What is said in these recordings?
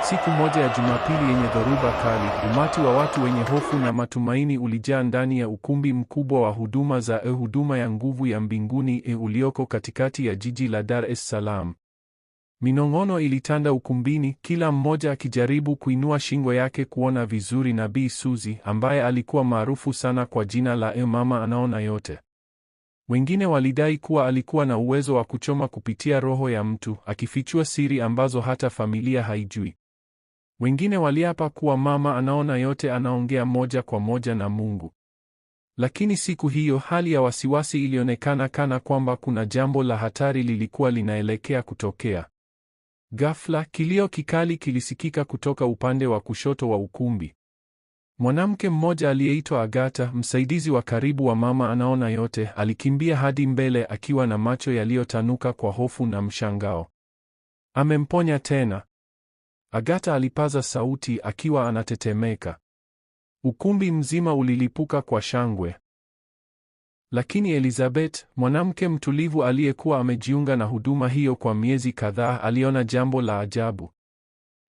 Siku moja ya Jumapili yenye dhoruba kali, umati wa watu wenye hofu na matumaini ulijaa ndani ya ukumbi mkubwa wa huduma za huduma ya nguvu ya mbinguni ulioko katikati ya jiji la Dar es Salaam. Minong'ono ilitanda ukumbini, kila mmoja akijaribu kuinua shingo yake kuona vizuri Nabii Suzi ambaye alikuwa maarufu sana kwa jina la Mama Anaona Yote. Wengine walidai kuwa alikuwa na uwezo wa kuchoma kupitia roho ya mtu, akifichua siri ambazo hata familia haijui. Wengine waliapa kuwa Mama Anaona Yote anaongea moja kwa moja na Mungu. Lakini siku hiyo hali ya wasiwasi ilionekana kana kwamba kuna jambo la hatari lilikuwa linaelekea kutokea. Ghafla, kilio kikali kilisikika kutoka upande wa kushoto wa ukumbi. Mwanamke mmoja aliyeitwa Agata, msaidizi wa karibu wa Mama Anaona Yote, alikimbia hadi mbele akiwa na macho yaliyotanuka kwa hofu na mshangao. Amemponya tena! Agata alipaza sauti akiwa anatetemeka. Ukumbi mzima ulilipuka kwa shangwe. Lakini Elizabeth, mwanamke mtulivu aliyekuwa amejiunga na huduma hiyo kwa miezi kadhaa, aliona jambo la ajabu.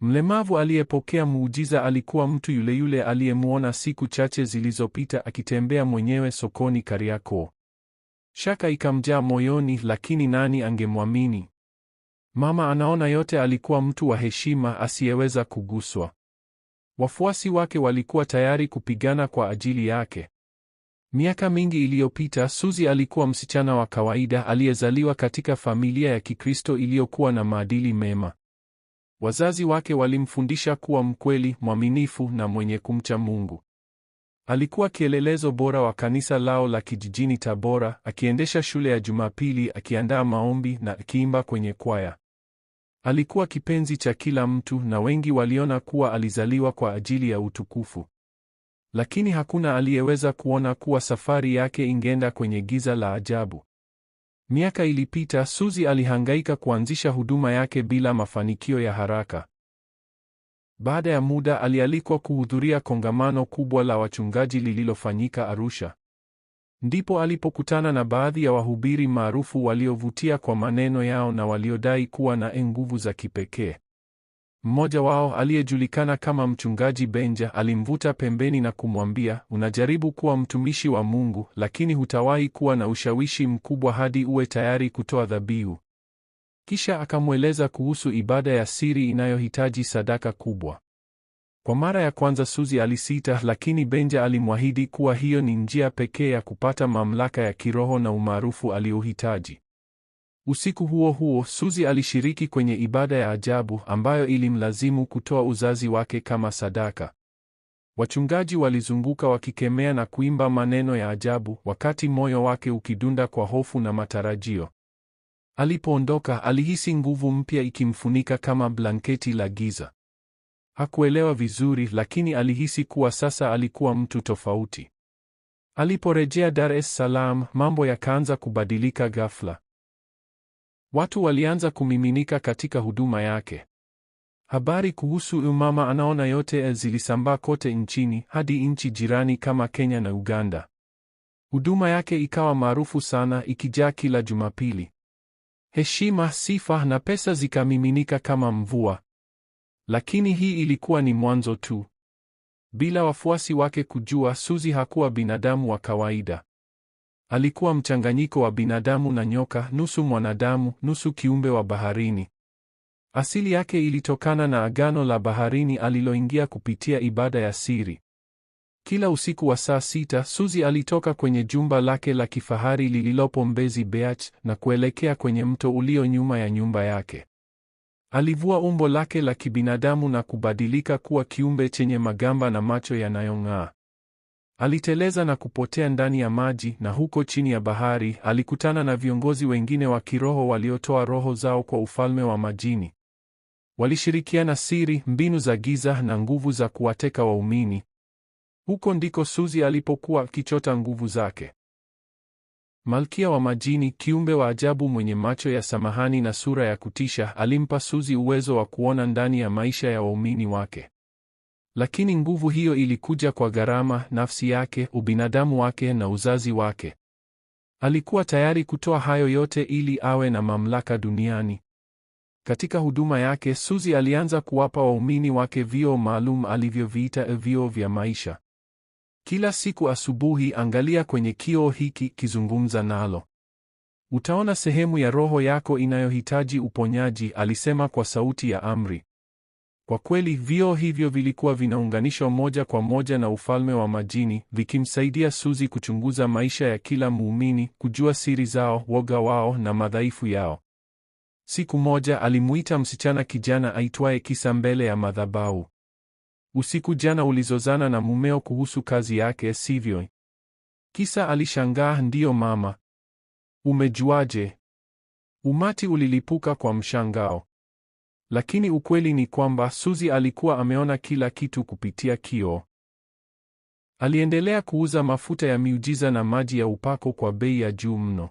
Mlemavu aliyepokea muujiza alikuwa mtu yule yule aliyemwona siku chache zilizopita akitembea mwenyewe sokoni Kariakoo. Shaka ikamjaa moyoni, lakini nani angemwamini? Mama Anaona Yote alikuwa mtu wa heshima asiyeweza kuguswa. Wafuasi wake walikuwa tayari kupigana kwa ajili yake. Miaka mingi iliyopita, Suzi alikuwa msichana wa kawaida aliyezaliwa katika familia ya Kikristo iliyokuwa na maadili mema. Wazazi wake walimfundisha kuwa mkweli, mwaminifu na mwenye kumcha Mungu. Alikuwa kielelezo bora wa kanisa lao la kijijini Tabora, akiendesha shule ya Jumapili, akiandaa maombi na akiimba kwenye kwaya. Alikuwa kipenzi cha kila mtu na wengi waliona kuwa alizaliwa kwa ajili ya utukufu. Lakini hakuna aliyeweza kuona kuwa safari yake ingeenda kwenye giza la ajabu. Miaka ilipita, Suzi alihangaika kuanzisha huduma yake bila mafanikio ya haraka. Baada ya muda, alialikwa kuhudhuria kongamano kubwa la wachungaji lililofanyika Arusha. Ndipo alipokutana na baadhi ya wahubiri maarufu waliovutia kwa maneno yao na waliodai kuwa na nguvu za kipekee. Mmoja wao aliyejulikana kama Mchungaji Benja alimvuta pembeni na kumwambia, unajaribu kuwa mtumishi wa Mungu, lakini hutawahi kuwa na ushawishi mkubwa hadi uwe tayari kutoa dhabihu. Kisha akamweleza kuhusu ibada ya siri inayohitaji sadaka kubwa. Kwa mara ya kwanza Suzi alisita, lakini Benja alimwahidi kuwa hiyo ni njia pekee ya kupata mamlaka ya kiroho na umaarufu aliohitaji. Usiku huo huo, Suzi alishiriki kwenye ibada ya ajabu ambayo ilimlazimu kutoa uzazi wake kama sadaka. Wachungaji walizunguka wakikemea na kuimba maneno ya ajabu, wakati moyo wake ukidunda kwa hofu na matarajio. Alipoondoka, alihisi nguvu mpya ikimfunika kama blanketi la giza. Hakuelewa vizuri, lakini alihisi kuwa sasa alikuwa mtu tofauti. Aliporejea Dar es Salaam, mambo yakaanza kubadilika ghafla. Watu walianza kumiminika katika huduma yake. Habari kuhusu Mama Anaona Yote zilisambaa kote nchini hadi nchi jirani kama Kenya na Uganda. Huduma yake ikawa maarufu sana, ikijaa kila Jumapili. Heshima, sifa na pesa zikamiminika kama mvua. Lakini hii ilikuwa ni mwanzo tu. Bila wafuasi wake kujua, Suzi hakuwa binadamu wa kawaida. Alikuwa mchanganyiko wa binadamu na nyoka, nusu mwanadamu, nusu kiumbe wa baharini. Asili yake ilitokana na agano la baharini aliloingia kupitia ibada ya siri. Kila usiku wa saa 6, Suzi alitoka kwenye jumba lake la kifahari lililopo Mbezi Beach na kuelekea kwenye mto ulio nyuma ya nyumba yake. Alivua umbo lake la kibinadamu na kubadilika kuwa kiumbe chenye magamba na macho yanayong'aa. Aliteleza na kupotea ndani ya maji, na huko chini ya bahari alikutana na viongozi wengine wa kiroho waliotoa roho zao kwa ufalme wa majini. Walishirikiana siri, mbinu za giza na nguvu za kuwateka waumini. Huko ndiko Suzi alipokuwa akichota nguvu zake. Malkia wa majini, kiumbe wa ajabu mwenye macho ya samahani na sura ya kutisha, alimpa Suzi uwezo wa kuona ndani ya maisha ya waumini wake. Lakini nguvu hiyo ilikuja kwa gharama: nafsi yake, ubinadamu wake na uzazi wake. Alikuwa tayari kutoa hayo yote ili awe na mamlaka duniani. Katika huduma yake, Suzy alianza kuwapa waumini wake vioo maalum alivyoviita vioo vya maisha. Kila siku asubuhi, angalia kwenye kioo hiki, kizungumza nalo. Utaona sehemu ya roho yako inayohitaji uponyaji, alisema kwa sauti ya amri. Kwa kweli, vioo hivyo vilikuwa vinaunganishwa moja kwa moja na ufalme wa majini, vikimsaidia Suzy kuchunguza maisha ya kila muumini, kujua siri zao, woga wao na madhaifu yao. Siku moja alimuita msichana kijana aitwaye Kisa mbele ya madhabahu. Usiku jana ulizozana na mumeo kuhusu kazi yake, sivyo? Kisa alishangaa. Ndiyo mama. Umejuaje? Umati ulilipuka kwa mshangao. Lakini ukweli ni kwamba Suzy alikuwa ameona kila kitu kupitia kioo. Aliendelea kuuza mafuta ya miujiza na maji ya upako kwa bei ya juu mno.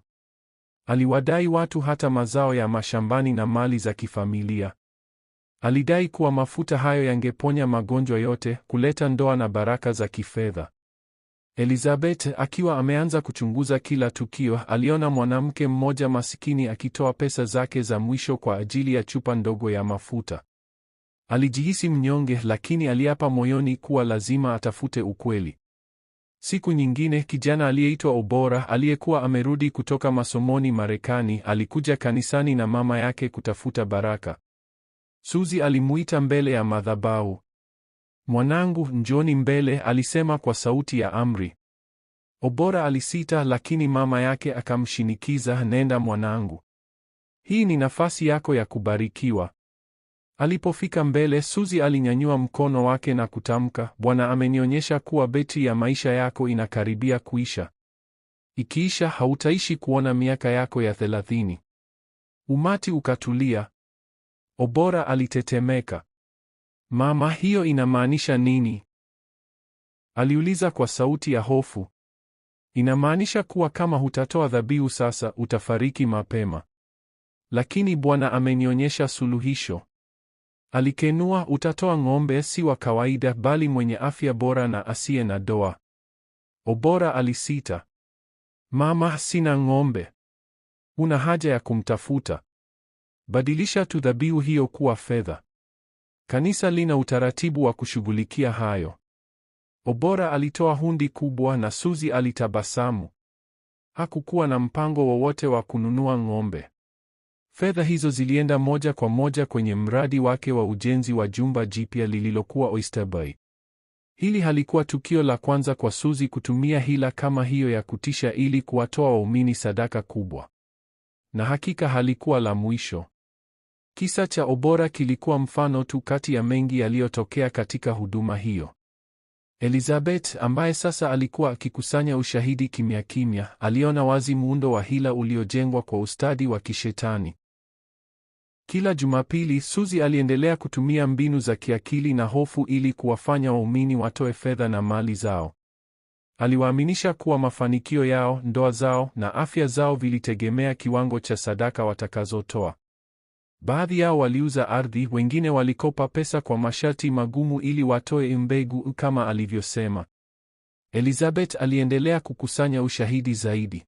Aliwadai watu hata mazao ya mashambani na mali za kifamilia. Alidai kuwa mafuta hayo yangeponya magonjwa yote, kuleta ndoa na baraka za kifedha. Elizabeth akiwa ameanza kuchunguza kila tukio, aliona mwanamke mmoja masikini akitoa pesa zake za mwisho kwa ajili ya chupa ndogo ya mafuta. Alijihisi mnyonge, lakini aliapa moyoni kuwa lazima atafute ukweli. Siku nyingine, kijana aliyeitwa Obora aliyekuwa amerudi kutoka masomoni Marekani alikuja kanisani na mama yake kutafuta baraka. Suzy alimuita mbele ya madhabahu. Mwanangu, njoni mbele, alisema kwa sauti ya amri. Obora alisita, lakini mama yake akamshinikiza, nenda mwanangu, hii ni nafasi yako ya kubarikiwa. Alipofika mbele, Suzy alinyanyua mkono wake na kutamka, Bwana amenionyesha kuwa beti ya maisha yako inakaribia kuisha. Ikiisha, hautaishi kuona miaka yako ya 30. Umati ukatulia. Obora alitetemeka. Mama, hiyo inamaanisha nini? Aliuliza kwa sauti ya hofu. Inamaanisha kuwa kama hutatoa dhabihu sasa, utafariki mapema. Lakini Bwana amenionyesha suluhisho. Alikenua, utatoa ng'ombe si wa kawaida, bali mwenye afya bora na asiye na doa. Obora alisita. Mama, sina ng'ombe. Una haja ya kumtafuta. Badilisha tu dhabihu hiyo kuwa fedha. Kanisa lina utaratibu wa kushughulikia hayo. Obora alitoa hundi kubwa na Suzy alitabasamu. Hakukuwa na mpango wowote wa kununua ng'ombe. Fedha hizo zilienda moja kwa moja kwenye mradi wake wa ujenzi wa jumba jipya lililokuwa Oyster Bay. Hili halikuwa tukio la kwanza kwa Suzy kutumia hila kama hiyo ya kutisha ili kuwatoa waumini sadaka kubwa. Na hakika halikuwa la mwisho. Kisa cha Obora kilikuwa mfano tu kati ya mengi yaliyotokea katika huduma hiyo. Elizabeth, ambaye sasa alikuwa akikusanya ushahidi kimya kimya, aliona wazi muundo wa hila uliojengwa kwa ustadi wa kishetani. Kila Jumapili, Suzy aliendelea kutumia mbinu za kiakili na hofu ili kuwafanya waumini watoe fedha na mali zao. Aliwaaminisha kuwa mafanikio yao, ndoa zao na afya zao vilitegemea kiwango cha sadaka watakazotoa. Baadhi yao waliuza ardhi, wengine walikopa pesa kwa masharti magumu ili watoe mbegu kama alivyosema. Elizabeth aliendelea kukusanya ushahidi zaidi.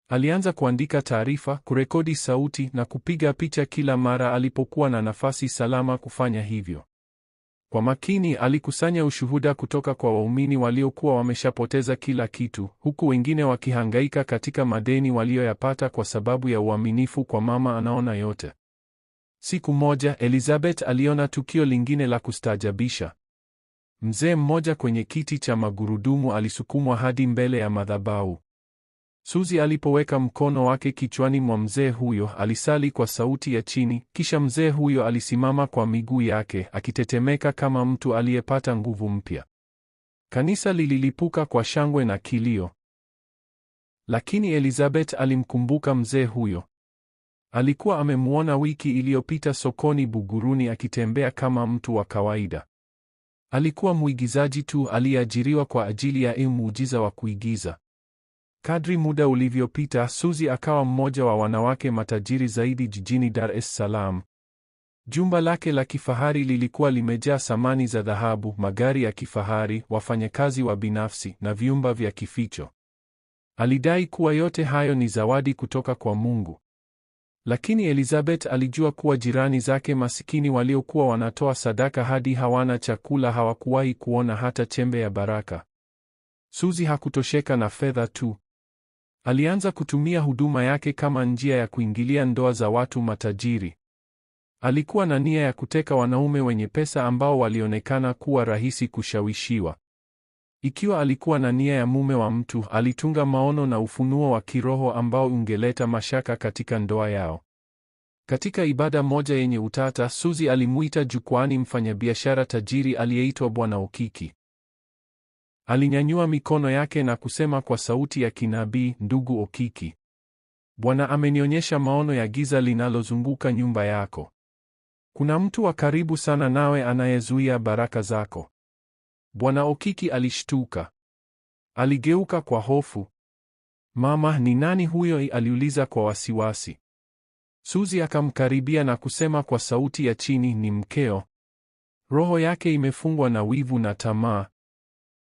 Alianza kuandika taarifa, kurekodi sauti na kupiga picha kila mara alipokuwa na nafasi salama kufanya hivyo. Kwa makini alikusanya ushuhuda kutoka kwa waumini waliokuwa wameshapoteza kila kitu, huku wengine wakihangaika katika madeni walioyapata kwa sababu ya uaminifu kwa mama anaona yote. Siku moja Elizabeth aliona tukio lingine la kustaajabisha. Mzee mmoja kwenye kiti cha magurudumu alisukumwa hadi mbele ya madhabahu. Suzy alipoweka mkono wake kichwani mwa mzee huyo, alisali kwa sauti ya chini, kisha mzee huyo alisimama kwa miguu yake, akitetemeka kama mtu aliyepata nguvu mpya. Kanisa lililipuka kwa shangwe na kilio. Lakini Elizabeth alimkumbuka mzee huyo. Alikuwa amemwona wiki iliyopita sokoni Buguruni akitembea kama mtu wa kawaida. Alikuwa mwigizaji tu aliyeajiriwa kwa ajili ya muujiza wa kuigiza. Kadri muda ulivyopita, Suzy akawa mmoja wa wanawake matajiri zaidi jijini Dar es Salaam. Jumba lake la kifahari lilikuwa limejaa samani za dhahabu, magari ya kifahari, wafanyakazi wa binafsi na vyumba vya kificho. Alidai kuwa yote hayo ni zawadi kutoka kwa Mungu. Lakini Elizabeth alijua kuwa jirani zake masikini waliokuwa wanatoa sadaka hadi hawana chakula hawakuwahi kuona hata chembe ya baraka. Suzy hakutosheka na fedha tu. Alianza kutumia huduma yake kama njia ya kuingilia ndoa za watu matajiri. Alikuwa na nia ya kuteka wanaume wenye pesa ambao walionekana kuwa rahisi kushawishiwa. Ikiwa alikuwa na nia ya mume wa mtu, alitunga maono na ufunuo wa kiroho ambao ungeleta mashaka katika ndoa yao. Katika ibada moja yenye utata, Suzy alimuita jukwani mfanyabiashara tajiri aliyeitwa Bwana Okiki. Alinyanyua mikono yake na kusema kwa sauti ya kinabii, "Ndugu Okiki, Bwana amenionyesha maono ya giza linalozunguka nyumba yako. Kuna mtu wa karibu sana nawe anayezuia baraka zako." Bwana Okiki alishtuka. Aligeuka kwa hofu. "Mama, ni nani huyo?" aliuliza kwa wasiwasi. Suzy akamkaribia na kusema kwa sauti ya chini, "Ni mkeo. Roho yake imefungwa na wivu na tamaa.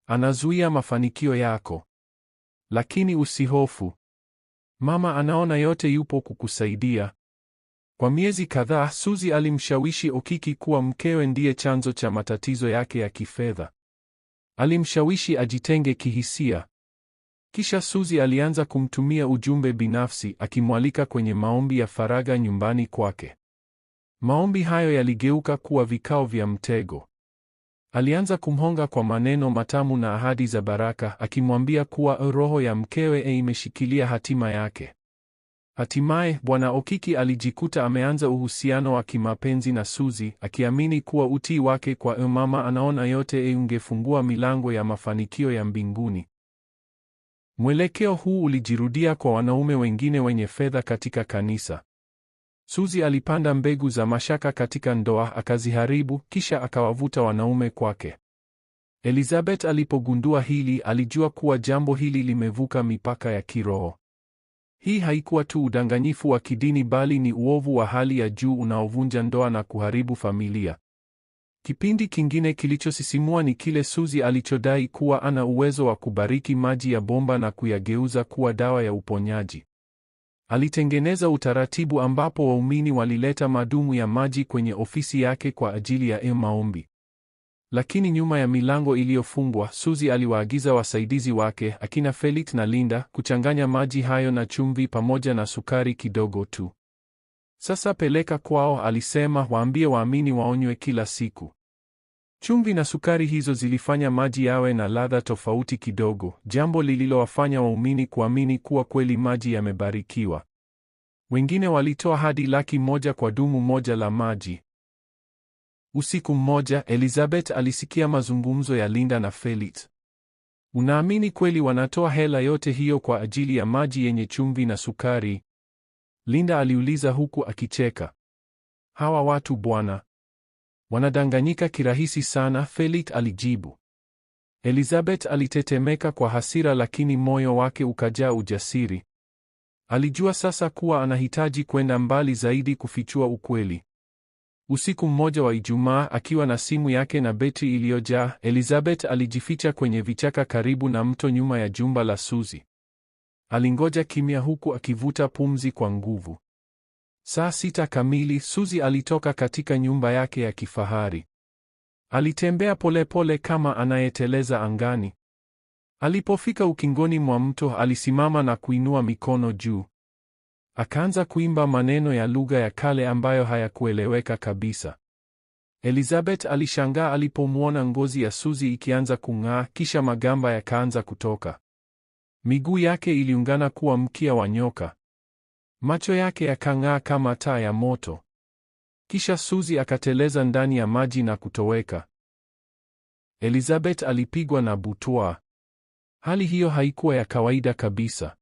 Anazuia mafanikio yako. Lakini usihofu. Mama anaona yote, yupo kukusaidia." Kwa miezi kadhaa, Suzy alimshawishi Okiki kuwa mkewe ndiye chanzo cha matatizo yake ya kifedha. Alimshawishi ajitenge kihisia. Kisha Suzy alianza kumtumia ujumbe binafsi akimwalika kwenye maombi ya faragha nyumbani kwake. Maombi hayo yaligeuka kuwa vikao vya mtego. Alianza kumhonga kwa maneno matamu na ahadi za baraka, akimwambia kuwa roho ya mkewe imeshikilia hatima yake. Hatimaye Bwana Okiki alijikuta ameanza uhusiano wa kimapenzi na Suzy, akiamini kuwa utii wake kwa mama anaona yote ungefungua milango ya mafanikio ya mbinguni. Mwelekeo huu ulijirudia kwa wanaume wengine wenye fedha katika kanisa. Suzy alipanda mbegu za mashaka katika ndoa, akaziharibu, kisha akawavuta wanaume kwake. Elizabeth alipogundua hili, alijua kuwa jambo hili limevuka mipaka ya kiroho. Hii haikuwa tu udanganyifu wa kidini bali ni uovu wa hali ya juu unaovunja ndoa na kuharibu familia. Kipindi kingine kilichosisimua ni kile Suzy alichodai kuwa ana uwezo wa kubariki maji ya bomba na kuyageuza kuwa dawa ya uponyaji. Alitengeneza utaratibu ambapo waumini walileta madumu ya maji kwenye ofisi yake kwa ajili ya maombi. Lakini nyuma ya milango iliyofungwa, Suzy aliwaagiza wasaidizi wake, akina Felix na Linda, kuchanganya maji hayo na chumvi pamoja na sukari kidogo tu. Sasa peleka kwao, alisema, waambie waamini waonywe kila siku. Chumvi na sukari hizo zilifanya maji yawe na ladha tofauti kidogo, jambo lililowafanya waumini kuamini kuwa kweli maji yamebarikiwa. Wengine walitoa hadi 100,000 kwa dumu moja la maji. Usiku mmoja, Elizabeth alisikia mazungumzo ya Linda na Felix. Unaamini kweli wanatoa hela yote hiyo kwa ajili ya maji yenye chumvi na sukari? Linda aliuliza huku akicheka. Hawa watu bwana, wanadanganyika kirahisi sana, Felix alijibu. Elizabeth alitetemeka kwa hasira, lakini moyo wake ukajaa ujasiri. Alijua sasa kuwa anahitaji kwenda mbali zaidi kufichua ukweli. Usiku mmoja wa Ijumaa, akiwa na simu yake na betri iliyojaa, Elizabeth alijificha kwenye vichaka karibu na mto nyuma ya jumba la Suzy. Alingoja kimya huku akivuta pumzi kwa nguvu. Saa 6 kamili, Suzy alitoka katika nyumba yake ya kifahari. Alitembea polepole kama anayeteleza angani. Alipofika ukingoni mwa mto, alisimama na kuinua mikono juu. Akaanza kuimba maneno ya lugha ya kale ambayo hayakueleweka kabisa. Elizabeth alishangaa alipomwona ngozi ya Suzy ikianza kung'aa, kisha magamba yakaanza kutoka. Miguu yake iliungana kuwa mkia wa nyoka. Macho yake yakang'aa kama taa ya moto. Kisha Suzy akateleza ndani ya maji na kutoweka. Elizabeth alipigwa na butwaa. Hali hiyo haikuwa ya kawaida kabisa.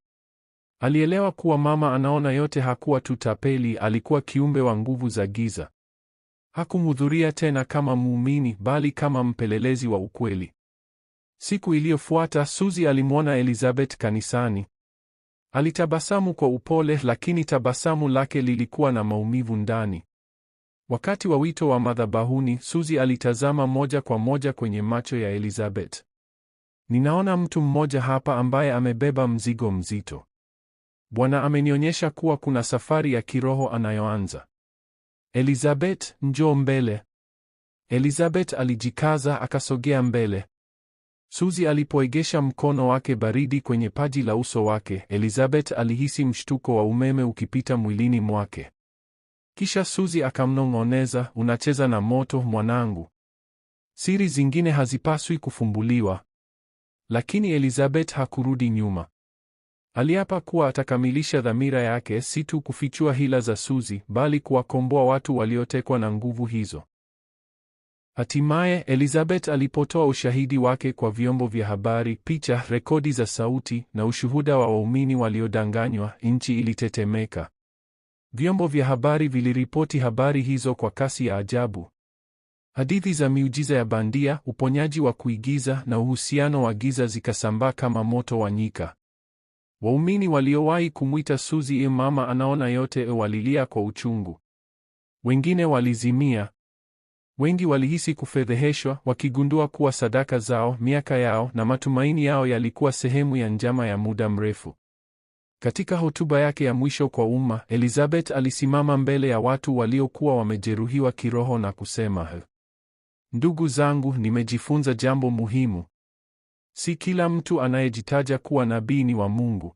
Alielewa kuwa mama anaona yote hakuwa tu tapeli, alikuwa kiumbe wa nguvu za giza. Hakumhudhuria tena kama muumini, bali kama mpelelezi wa ukweli. Siku iliyofuata Suzy alimwona Elizabeth kanisani. Alitabasamu kwa upole, lakini tabasamu lake lilikuwa na maumivu ndani. Wakati wa wito wa madhabahuni, Suzy alitazama moja kwa moja kwenye macho ya Elizabeth. Ninaona mtu mmoja hapa ambaye amebeba mzigo mzito. Bwana amenionyesha kuwa kuna safari ya kiroho anayoanza. Elizabeth, njoo mbele. Elizabeth alijikaza akasogea mbele. Suzy alipoegesha mkono wake baridi kwenye paji la uso wake, Elizabeth alihisi mshtuko wa umeme ukipita mwilini mwake. Kisha Suzy akamnong'oneza, unacheza na moto mwanangu. Siri zingine hazipaswi kufumbuliwa. Lakini Elizabeth hakurudi nyuma. Aliapa kuwa atakamilisha dhamira yake, si tu kufichua hila za Suzy, bali kuwakomboa watu waliotekwa na nguvu hizo. Hatimaye Elizabeth alipotoa ushahidi wake kwa vyombo vya habari, picha, rekodi za sauti na ushuhuda wa waumini waliodanganywa, nchi ilitetemeka. Vyombo vya habari viliripoti habari hizo kwa kasi ya ajabu. Hadithi za miujiza ya bandia, uponyaji wa kuigiza na uhusiano wa giza zikasambaa kama moto wa nyika. Waumini waliowahi kumwita Suzy mama anaona yote walilia kwa uchungu. Wengine walizimia. Wengi walihisi kufedheheshwa, wakigundua kuwa sadaka zao, miaka yao na matumaini yao yalikuwa sehemu ya njama ya muda mrefu. Katika hotuba yake ya mwisho kwa umma, Elizabeth alisimama mbele ya watu waliokuwa wamejeruhiwa kiroho na kusema, ndugu zangu, nimejifunza jambo muhimu. Si kila mtu anayejitaja kuwa nabii ni wa Mungu.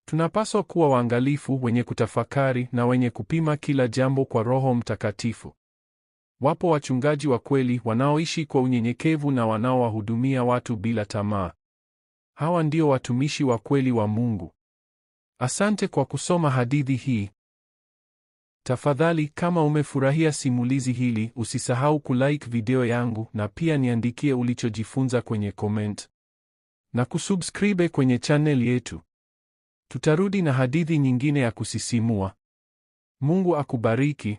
Tunapaswa kuwa waangalifu, wenye kutafakari na wenye kupima kila jambo kwa Roho Mtakatifu. Wapo wachungaji wa kweli wanaoishi kwa unyenyekevu na wanaowahudumia watu bila tamaa. Hawa ndio watumishi wa kweli wa Mungu. Asante kwa kusoma hadithi hii. Tafadhali, kama umefurahia simulizi hili, usisahau kulike video yangu na pia niandikie ulichojifunza kwenye comment na kusubscribe kwenye channel yetu. Tutarudi na hadithi nyingine ya kusisimua. Mungu akubariki.